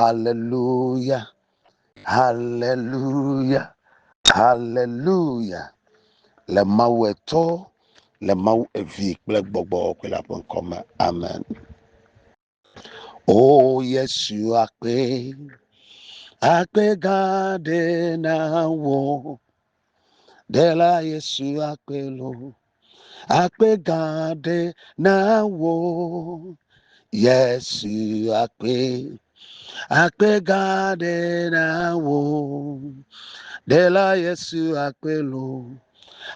hallelujah, hallelujah, hallelujah. Le Mawu Etɔ, le Mawu Evi kple Gbɔgbɔ Kɔkɔe la ƒe ŋkɔ me. Amen. O Yesu akpe, akpe gã ɖe na wò. Ɖela Yesu akpe lo, akpe gã ɖe na wò. Yesu akpe, akpe gã ɖe na wò. Ɖela Yesu akpe lo,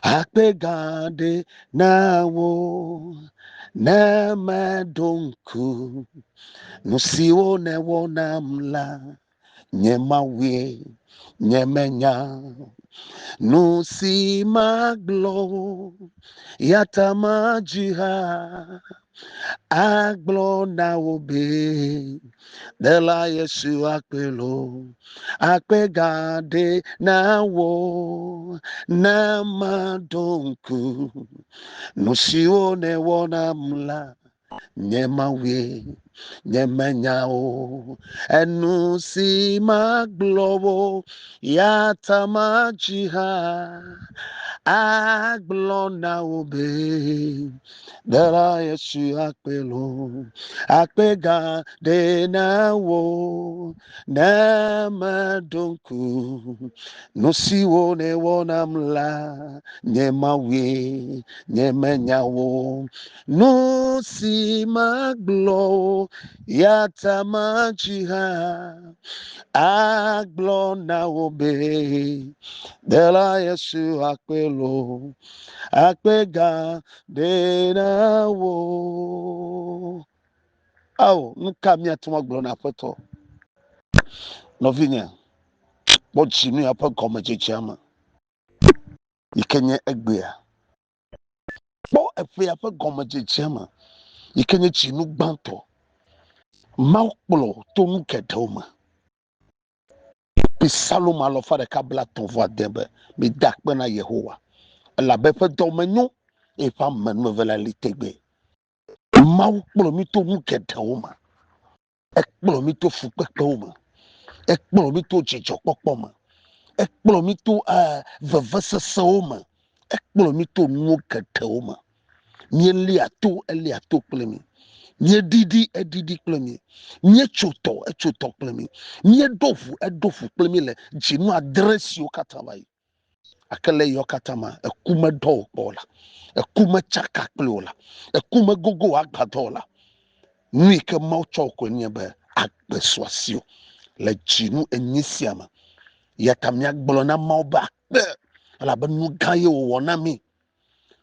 akpe gã ɖe na wò. Ne meɖo ŋku nu siwo nèwɔ nam la, nye Mawue, nye menya nu si magblɔ o, ya ta madzi ha agblɔ na wò be, Ɖela Yesu akpe lo, akpe gã ɖe na wò, ne maɖo ŋku nu siwo nèwɔ nam la, nye Mawue, nye menya o. Enu si magblɔ wo, ya ta madzi ha agblɔ na wò be, Ɖela Yesu akpe lo, akpe gã ɖe na wò, ne meɖo ŋku nu siwo nèwɔ nam la, nye Mawue, nye menya wò. Nu si magblɔ o, ya ta madzi ha agblɔ na wò be, Ɖela Yesu akpe lo, akpe gã ɖe na wò. Ao, nu ka míate ŋu agblɔ na Aƒetɔ? Nɔvinye, kpɔ dzinu ya ƒe gɔmedzedzea me yi ke nye egbea. Kpɔ eƒea ƒe gɔmedzedzea me yi ke nye dzinu gbãtɔ. Mawu kplɔ to nu geɖewo me. Psalmo alafa ɖeka blatɔ̃ vɔ ade be, Mida akpe na Yehowa, elabe eƒe dɔme nyo, eye eƒe amenuveve la li tegbee. Mawu kplɔ mí to nu geɖewo me. Ekplɔ mí to fukpekpewo me. Ekplɔ mí to dzidzɔkpɔkpɔ me. Ekplɔ mí to eh, vevesesewo me. Ekplɔ mí to nuwo geɖewo me. Míelia to, elia to kple mí. Míeɖiɖi, eɖiɖi kple mí. Míetso tɔ, etso tɔ kple mí. Míeɖo ʋu, eɖo ʋu kple mí le dzinu adre siwo katã va yi. Gake le yewo katã me, eku meɖɔ wò kpɔ o la, eku metsaka kpli wò la, eku megogo wò agbadɔ o la, nu yi ke Mawu tsɔ wò koe nye be agbe su asiwò le dzinu enyi sia me. Eya ta míagblɔ na Mawu be akpe elabe nu gã ye wòwɔ na mí.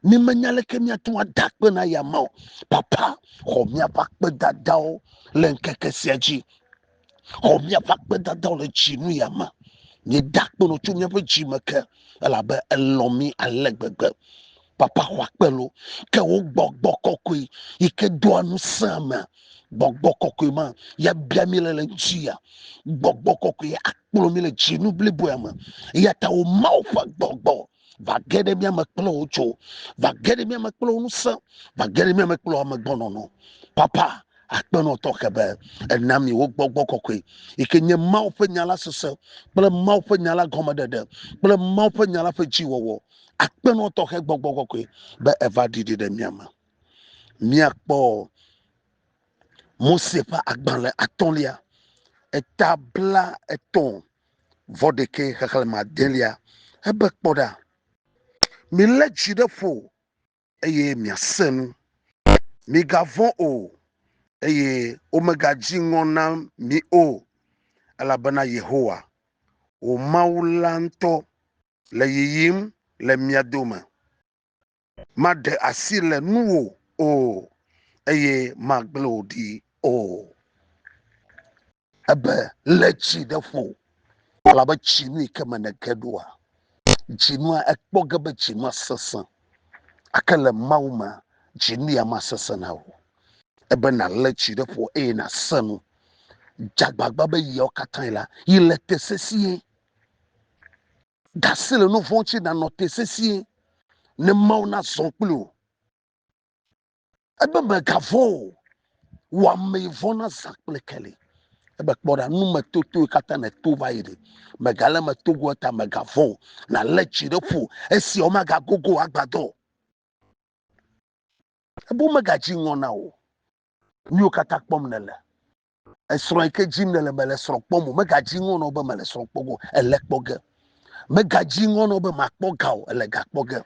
Mímenya leke míate ŋu ada akpe na ya ma o. Papa, xɔ míaƒe akpedadawo le ŋkeke sia dzi. Xɔ míaƒe akpedadawo le dzinu ya me. Míeda akpe nɔ tso míaƒe dzi me ke elabe elɔ̃ mí ale gbegbe. Papa xɔ akpe lo ke wo gbɔgbɔ kɔkɔe yi ke doa ŋusẽ ame. Gbɔgbɔ kɔkɔe ma ya bia mí le le ŋuti ya. Gbɔgbɔ kɔkɔe akplɔ mí le dzinu bliboa me. Eya ta wo Mawu ƒe gbɔgbɔ va ge ɖe mía me kple wò tso va ge ɖe mía me kple wò ŋusẽ va ge ɖe mía me kple wò amegbɔnɔnɔ papa akpenɔ tɔxɛ be ena mi wò gbɔgbɔ kɔkɔe yi ke nye Mawu ƒe nya la sese kple Mawu ƒe nya la gɔmeɖeɖe kple Mawu ƒe nya la ƒe dziwɔwɔ akpenɔ tɔxɛ gbɔgbɔ kɔkɔe be eva ɖiɖi ɖe mía me míakpɔ Mose ƒe agbalẽ atɔ̃lia eta bla etɔ̃ vɔ ɖekɛ xexlẽme adelia ebe kpɔ ɖa, milé dzi ɖe ƒo eye miase nu. Migavɔ̃ o eye womegadzi ŋɔ na mi o, elabena Yehowa, wò Mawu la ŋutɔ le yiyim le mia dome. Maɖe asi le nuwò o, eye magblẽ wò ɖi o. Ebe lé tsi ɖe ƒo, elabe tsi nu yi ke me nège ɖoa, dzinua ekpɔ ge be dzinua sesẽ. Gake le Mawu mea, dzinu ya masesẽ na wò. Ebe nàlé tsi ɖe ƒo eye nàse nu. Dze agbagba be yiawo katã la, yi le te sesĩe. Da asi le nu vɔ̃ ŋuti nànɔ te sesĩe ne Mawu nazɔ kpli wò. Ebe mègavɔ̃ o, wò ame yi vɔ̃na zã kple keli. Ebe kpɔ ɖa, numetoto yi katã nèto va yi ɖe, mègale eme to go ta mègavɔ̃ o. Nàlé dzi ɖe ƒo esiawo magagogo agbadɔ o. Ebe womegadzi ŋɔ na wò o. Nuyiwo katã kpɔm nèle. Esrɔ̃ yi ke dzim nèle mèle srɔ̃ kpɔm o. Megadzi ŋɔ na wò be mèle srɔ̃ kpɔ ge o. Èle kpɔ ge. Megadzi ŋɔ na wò be màkpɔ ga o. Èle ga kpɔ ge.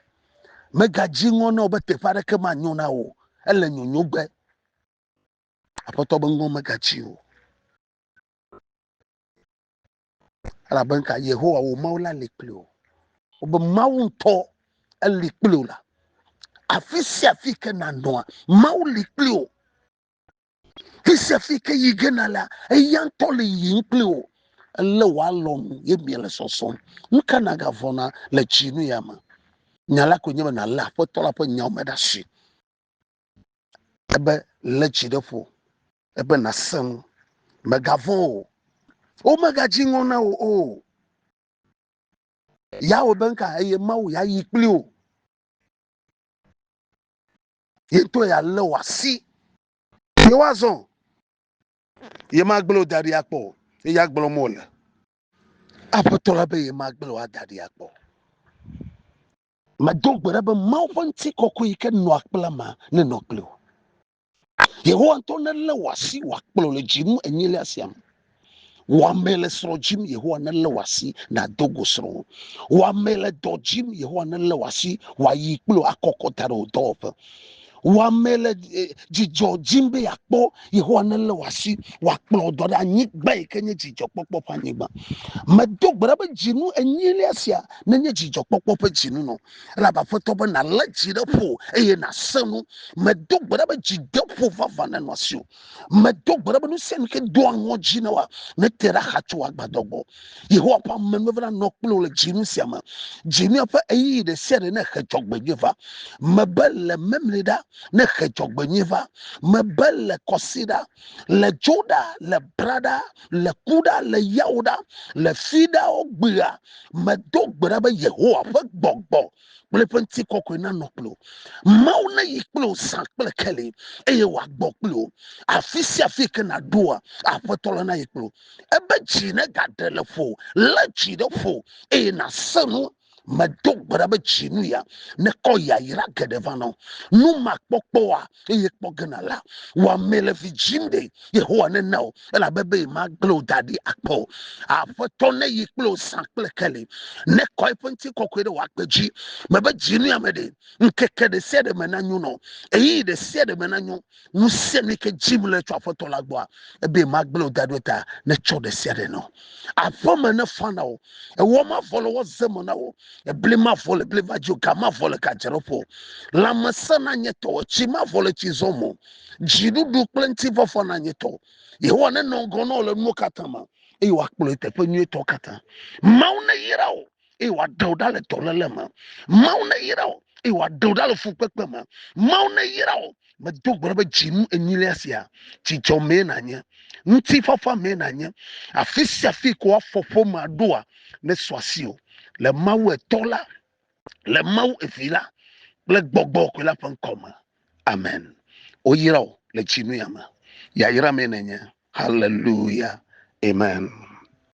Megadzi ŋɔ na wò be teƒe aɖeke manyo na wò o. Ele nyonyo gbe. Aƒetɔ be ŋɔ megadzi o. Elabe ŋka Yehowa wò Mawu la li kpli wò. Wobe Mawu ŋutɔ eli kpli wò la. Afi sia afi ke nànɔa, Mawu li kpli wò. Fi sia fi ke yi ge nalea, eya ŋutɔ le yiyim kpli wò. Elé wò alɔnu ye miele sɔsɔm. Nu ka nàgavɔ̃na le dzinu ya me? Nya la koe nye be nàlé Aƒetɔ la ƒe nyawo me ɖe asi. Ebe lé dzi ɖe ƒo, ebe nàsẽ ŋu. Mègavɔ̃ o. Womegadzi ŋɔ na wò o. Yahweh be ŋka eye Mawu yeayi kpli wò. Ye ŋutɔ yealé wò asi. Ye woazɔ. Yemagblẽ wò da ɖi akpɔ o. Eya gblɔm wòle. Aƒetɔ la be yemagblẽ wò ada ɖi akpɔ o. Medo gbe ɖa be Mawu ƒe ŋutikɔkɔe yi ke nɔa kple amea nenɔ kpli wò. Yehowa ŋutɔ nelé wò asi wòakplɔ le dzinu enyilia sia me. Wò ame le srɔ̃ dzim, Yehowa nelé wò asi nàdo go srɔ̃wò. Wò ame le dɔ dzim, Yehowa nelé wò asi wòayi kple wò akɔkɔ da ɖe wò dɔwɔƒe. Wò ame le eh, dzidzɔ dzim be yeakpɔ, Yehowa nelé wò asi wòakplɔ wò dɔ ɖe anyigba yi ke nye dzidzɔkpɔkpɔ ƒe anyigba. Medo gbe ɖa be dzinu enyilia sia nenye dzidzɔkpɔkpɔ ƒe dzinu nɔ. Elabe Aƒetɔ be nàlé dzi ɖe ƒo eye nàsẽ nu. Medo gbe ɖa be dzideƒo vavã nenɔ asiwò. Medo gbe ɖa be nu sia nu ke doa ŋɔdzi na wòa nete ɖe axa tso agbadɔ gbɔ. Yehowa ƒe amenuveve nanɔ kple wò le dzinu sia me. Dzinua ƒe ɣeyiɣi ɖe sia ɖe nehe dzɔgbenyui va. Mebe le memli ɖa nehe dzɔgbenyui va. Mebe le kɔsiɖa, le dzoɖa, le braɖa, le kuɖa, le yawoɖa, le fiɖawo gbea Medo gbe ɖa be Yehowa ƒe gbɔgbɔ kple eƒe ŋutikɔkɔe nanɔ kple wò. Mawu neyi kple wò zã kple keli eye wòagbɔ kple wò. Afi sia afi ke nàɖoa, Aƒetɔ la nayi kple wò. Ebe dzi negaɖe le ƒo, lé dzi ɖe ƒo eye nàse nu. Medo gbe ɖa be dzinu ya nekɔ yayra geɖe va na wò. Nu makpɔkpɔa eye kpɔ ge nàla. Wò ame le vi dzim ɖe, Yehowa nena wò elabe be yemagblẽ wò da ɖi akpɔ o. Aƒetɔ neyi kple wò zã kple keli, nekɔ eƒe ŋutikɔkɔe ɖe wò agbe dzi. Mebe dzinu ya me ɖe, ŋkeke ɖe sia ɖe me nanyo nɔ, ɣeyiɣi ɖe sia ɖe me nanyo. Nu sia nu yi ke dzim le tso Aƒetɔ la gbɔa, ebe yemagblẽ wò da ɖi o ta netsɔ ɖe sia ɖe nɔ. Aƒeme nefa na wò, ewɔ mavɔ le wɔze me na wò, ebli mavɔ le bli va dzi o, ga mavɔ le gadzraɖoƒe o. Lãmesẽ nanye tɔwò, tsi mavɔ le tsi zɔm o. Dziɖuɖu kple ŋutifɔfɔ nanye tɔwò. Yehowa nenɔ ŋgɔ na wò le nuwo katã me, eye wòakplɔe teƒe nyuitɔ katã. Mawu neyra wò, eye wòaɖe wò ɖa le dɔléle me. Mawu neyra wò, eye wòaɖe wò ɖa le fukpekpe me. Mawu neyra wò. Medo gbe ɖa be dzinu enyilia sia, dzidzɔ mee nànye, ŋutifafa mee nànye. Afi sia afi ko afɔ ƒomea ɖoa, nesu asiwò le Mawu Etɔ la le Mawu Evi la kple Gbɔgbɔ Kɔkɔe la ƒe ŋkɔ me. Amen. Woyra wò le dzinu ya me. Yayra mee nènye. Hallelujah. Amen.